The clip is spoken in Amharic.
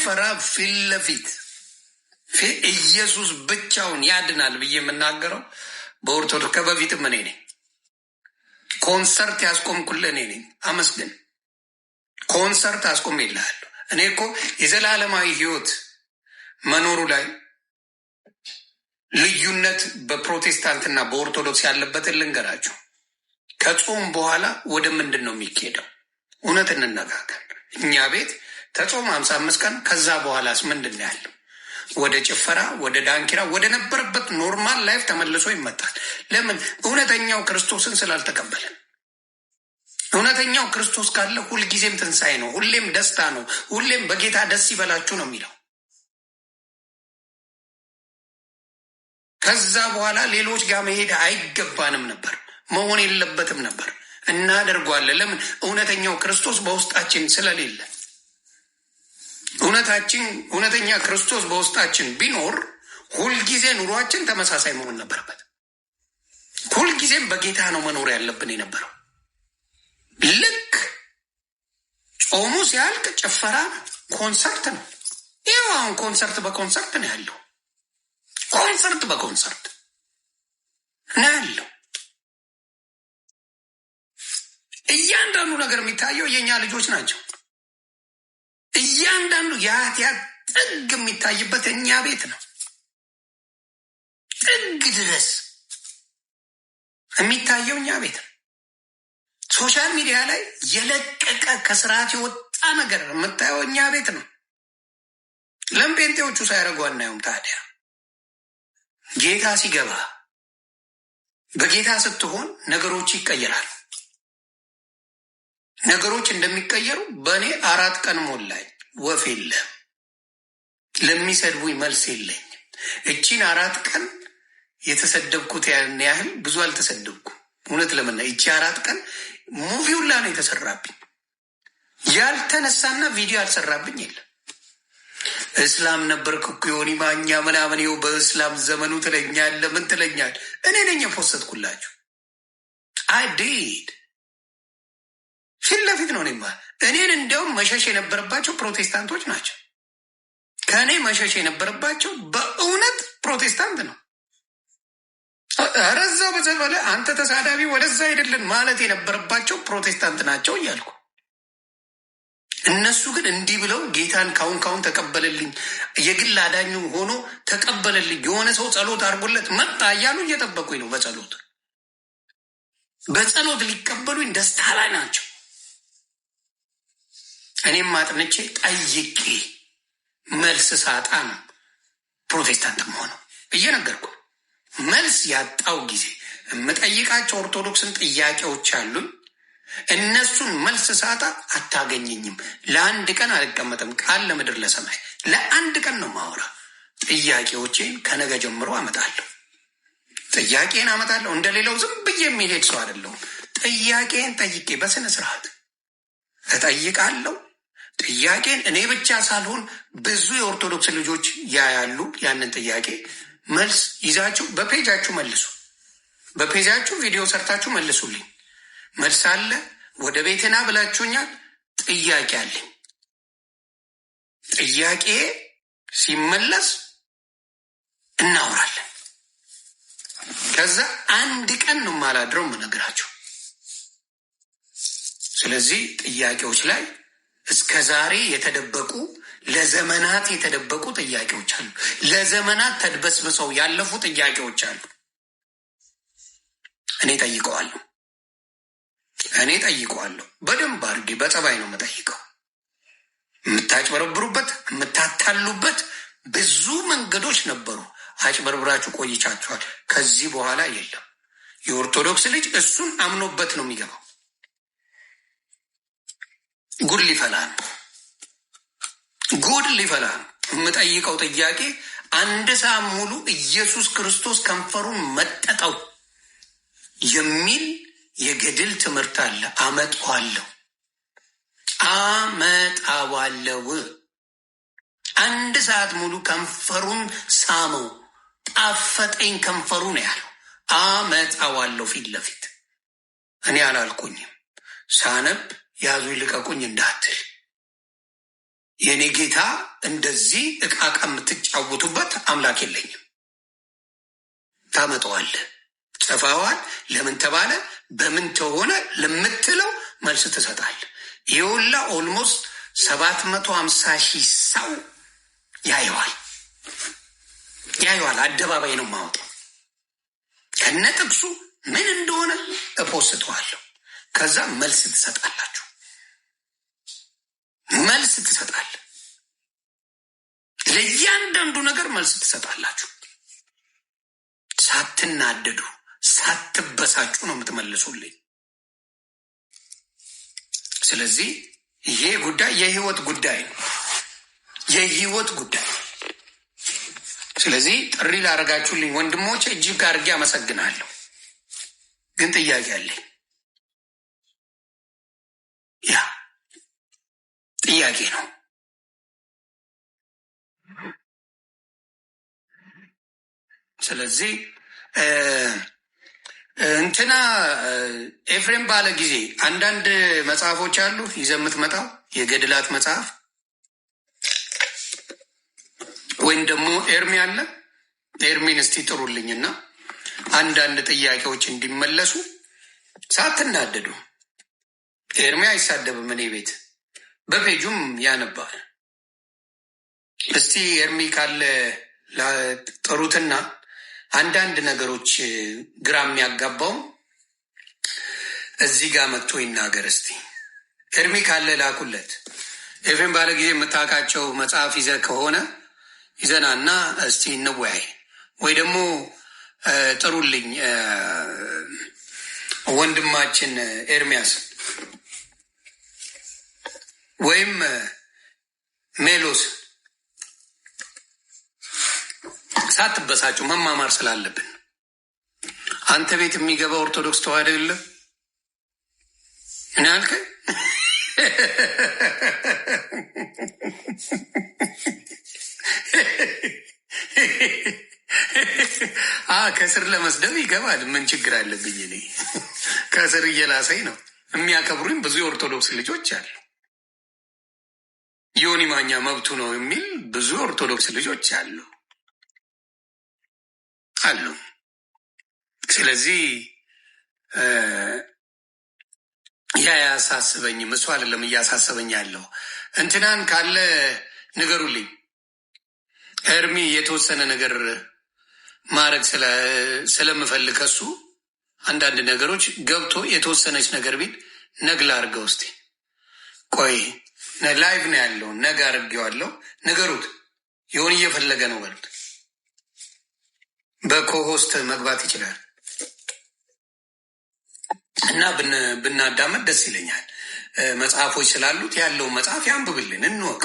በጭፈራ ፊት ለፊት ኢየሱስ ብቻውን ያድናል ብዬ የምናገረው በኦርቶዶክስ ከበፊትም እኔ ነኝ። ኮንሰርት ያስቆምኩልህ እኔ ነኝ። አመስግን። ኮንሰርት አስቆሜልሃለሁ። እኔ እኮ የዘላለማዊ ሕይወት መኖሩ ላይ ልዩነት በፕሮቴስታንትና በኦርቶዶክስ ያለበትን ልንገራችሁ። ከጾም በኋላ ወደ ምንድን ነው የሚካሄደው? እውነት እንነጋገር። እኛ ቤት ተጾም 55 ቀን ከዛ በኋላስ ምንድን ነው ያለው? ወደ ጭፈራ፣ ወደ ዳንኪራ፣ ወደ ነበረበት normal life ተመልሶ ይመጣል። ለምን? እውነተኛው ክርስቶስን ስላልተቀበለን። እውነተኛው ክርስቶስ ካለ ሁልጊዜም ትንሣኤ ነው፣ ሁሌም ደስታ ነው፣ ሁሌም በጌታ ደስ ይበላችሁ ነው የሚለው። ከዛ በኋላ ሌሎች ጋር መሄድ አይገባንም ነበር፣ መሆን የለበትም ነበር። እናደርጓለን። ለምን? እውነተኛው ክርስቶስ በውስጣችን ስለሌለ። እውነታችን እውነተኛ ክርስቶስ በውስጣችን ቢኖር ሁልጊዜ ኑሯችን ተመሳሳይ መሆን ነበረበት። ሁልጊዜም በጌታ ነው መኖር ያለብን የነበረው። ልክ ጾሙ ሲያልቅ ጭፈራ ነው፣ ኮንሰርት ነው። ይኸው አሁን ኮንሰርት በኮንሰርት ነው ያለው። ኮንሰርት በኮንሰርት ነው ያለው። እያንዳንዱ ነገር የሚታየው የእኛ ልጆች ናቸው። እያንዳንዱ የኃጢአት ጥግ የሚታይበት እኛ ቤት ነው። ጥግ ድረስ የሚታየው እኛ ቤት ነው። Social media ላይ የለቀቀ ከስርዓት የወጣ ነገር የምታየው እኛ ቤት ነው። ለምን ጴንጤዎቹ ሳያደርጉ አናየውም ታዲያ? ጌታ ሲገባ በጌታ ስትሆን ነገሮች ይቀየራሉ። ነገሮች እንደሚቀየሩ በእኔ 4 ቀን ሞላኝ። ወፍ የለም፣ ለሚሰድቡኝ መልስ የለኝም። እቺን 4 ቀን የተሰደብኩት ያን ያህል ብዙ አልተሰደብኩም። እውነት ለመናገር እቺ 4 ቀን movie ሁላ ነው የተሰራብኝ። ያልተነሳና ቪዲዮ ያልሰራብኝ የለም። እስላም ነበርክ እኮ ዮኒ ማኛ ምናምን፣ ይኸው በእስላም ዘመኑ ትለኛለህ፣ ምን ትለኛለህ? እኔ ነኝ የ post ኩላችሁ። I did ፊት ለፊት ነው። እኔማ እኔን እንዲያውም መሸሽ የነበረባቸው ፕሮቴስታንቶች ናቸው። ከእኔ መሸሽ የነበረባቸው በእውነት ፕሮቴስታንት ነው። ኧረ እዛው በዘበለ አንተ ተሳዳቢ ወደዛ አይደለን ማለት የነበረባቸው ፕሮቴስታንት ናቸው እያልኩ፣ እነሱ ግን እንዲህ ብለው ጌታን ካሁን ካሁን ተቀበለልኝ፣ የግል አዳኙ ሆኖ ተቀበለልኝ፣ የሆነ ሰው ጸሎት አድርጎለት መጣ እያሉ እየጠበቁኝ ነው። በጸሎት ሊቀበሉኝ ደስታ ላይ ናቸው። እኔም አጥንቼ ጠይቄ መልስ ሳጣ ነው ፕሮቴስታንትም ሆነው እየነገርኩ መልስ ያጣው ጊዜ የምጠይቃቸው ኦርቶዶክስን ጥያቄዎች አሉኝ። እነሱን መልስ ሳጣ አታገኘኝም። ለአንድ ቀን አልቀመጥም። ቃል ለምድር ለሰማይ ለአንድ ቀን ነው ማወራ። ጥያቄዎቼን ከነገ ጀምሮ አመጣለሁ። ጥያቄን አመጣለሁ። እንደሌላው ዝም ብዬ የሚሄድ ሰው አይደለሁም። ጥያቄን ጠይቄ በስነ ስርዓት እጠይቃለሁ። ጥያቄን እኔ ብቻ ሳልሆን ብዙ የኦርቶዶክስ ልጆች ያያሉ። ያንን ጥያቄ መልስ ይዛችሁ በፔጃችሁ መልሱ። በፔጃችሁ ቪዲዮ ሰርታችሁ መልሱልኝ። መልስ አለ። ወደ ቤትና ብላችሁኛል። ጥያቄ አለኝ። ጥያቄ ሲመለስ እናወራለን። ከዛ አንድ ቀን ነው የማላድረው የምነግራችሁ። ስለዚህ ጥያቄዎች ላይ እስከ ዛሬ የተደበቁ ለዘመናት የተደበቁ ጥያቄዎች አሉ። ለዘመናት ተድበስብሰው ያለፉ ጥያቄዎች አሉ። እኔ ጠይቀዋለሁ። እኔ ጠይቀዋለሁ። በደንብ አድርጌ በጸባይ ነው የምጠይቀው። የምታጭበረብሩበት የምታታሉበት ብዙ መንገዶች ነበሩ። አጭበርብራችሁ ቆይቻችኋል። ከዚህ በኋላ የለም። የኦርቶዶክስ ልጅ እሱን አምኖበት ነው የሚገባው። ጉድ ሊፈላ ነው። ጉድ ሊፈላ ነው። የምጠይቀው ጥያቄ አንድ ሰዓት ሙሉ ኢየሱስ ክርስቶስ ከንፈሩን መጠጠው የሚል የገድል ትምህርት አለ። አመጣዋለሁ አመጣዋለሁ። አንድ ሰዓት ሙሉ ከንፈሩን ሳመው፣ ጣፈጠኝ ከንፈሩ ነው ያለው። አመጣዋለሁ ፊት ለፊት እኔ አላልኩኝም። ሳነብ ያዙ ይልቀቁኝ እንዳትል የእኔ ጌታ እንደዚህ እቃቃ የምትጫወቱበት አምላክ የለኝም። ታመጠዋለህ፣ ጽፈዋል፣ ለምን ተባለ፣ በምን ተሆነ ለምትለው መልስ ትሰጣለህ። ይህ ሁላ almost 750,000 ሰው ያየዋል ያየዋል። አደባባይ ነው የማወጣው። ከነ ጥቅሱ ምን እንደሆነ እፖስተዋለሁ። ከዛ መልስ ትሰጣላችሁ፣ መልስ ትሰጣለህ። ለእያንዳንዱ ነገር መልስ ትሰጣላችሁ። ሳትናደዱ ሳትበሳጩ ነው የምትመልሱልኝ። ስለዚህ ይሄ ጉዳይ የህይወት ጉዳይ ነው፣ የህይወት ጉዳይ። ስለዚህ ጥሪ ላደረጋችሁልኝ ወንድሞቼ እጅግ አድርጌ አመሰግናለሁ። ግን ጥያቄ አለኝ። ያ ጥያቄ ነው። ስለዚህ እንትና ኤፍሬም ባለ ጊዜ አንዳንድ መጽሐፎች አሉ ይዘህ የምትመጣው የገድላት መጽሐፍ ወይም ደግሞ ኤርሚ አለ። ኤርሚን እስቲ ጥሩልኝና አንዳንድ ጥያቄዎች እንዲመለሱ ሳትናደዱ። ኤርሚ አይሳደብም፣ እኔ ቤት በፔጁም ያነባል። እስቲ ኤርሚ ካለ ጥሩትና አንዳንድ ነገሮች ግራ የሚያጋባው እዚህ ጋር መጥቶ ይናገር እስቲ። ኤርሚ ካለ ላኩለት። ኤፍሬም ባለ ጊዜ የምታውቃቸው መጽሐፍ ይዘህ ከሆነ ይዘናና እስቲ እንወያይ፣ ወይ ደግሞ ጥሩልኝ ወንድማችን ኤርሚያስ ወይም ሜሎስ። ሳትበሳጩ መማማር ስላለብን። አንተ ቤት የሚገባ ኦርቶዶክስ ተዋህዶ የለም። ምን ያልከኝ? ከስር ለመስደብ ይገባል። ምን ችግር አለብኝ? እኔ ከስር እየላሰኝ ነው። የሚያከብሩኝ ብዙ የኦርቶዶክስ ልጆች አሉ። ዮኒ ማኛ መብቱ ነው የሚል ብዙ የኦርቶዶክስ ልጆች አሉ አሉ። ስለዚህ ያ ያሳስበኝም እሱ አይደለም እያሳሰበኝ ያለው። እንትናን ካለ ንገሩልኝ። ኤርሚ የተወሰነ ነገር ማድረግ ስለምፈልግ ከሱ አንዳንድ ነገሮች ገብቶ የተወሰነች ነገር ቢል ነግላ አድርገው እስቲ። ቆይ live ነው ያለው፣ ነገ አድርጌዋለሁ። ንገሩት፣ የሆን እየፈለገ ነው በሉት። በ co-host መግባት ይችላል እና ብናዳመጥ ደስ ይለኛል። መጽሐፎች ስላሉት ያለውን መጽሐፍ ያንብብልን እንወቅ።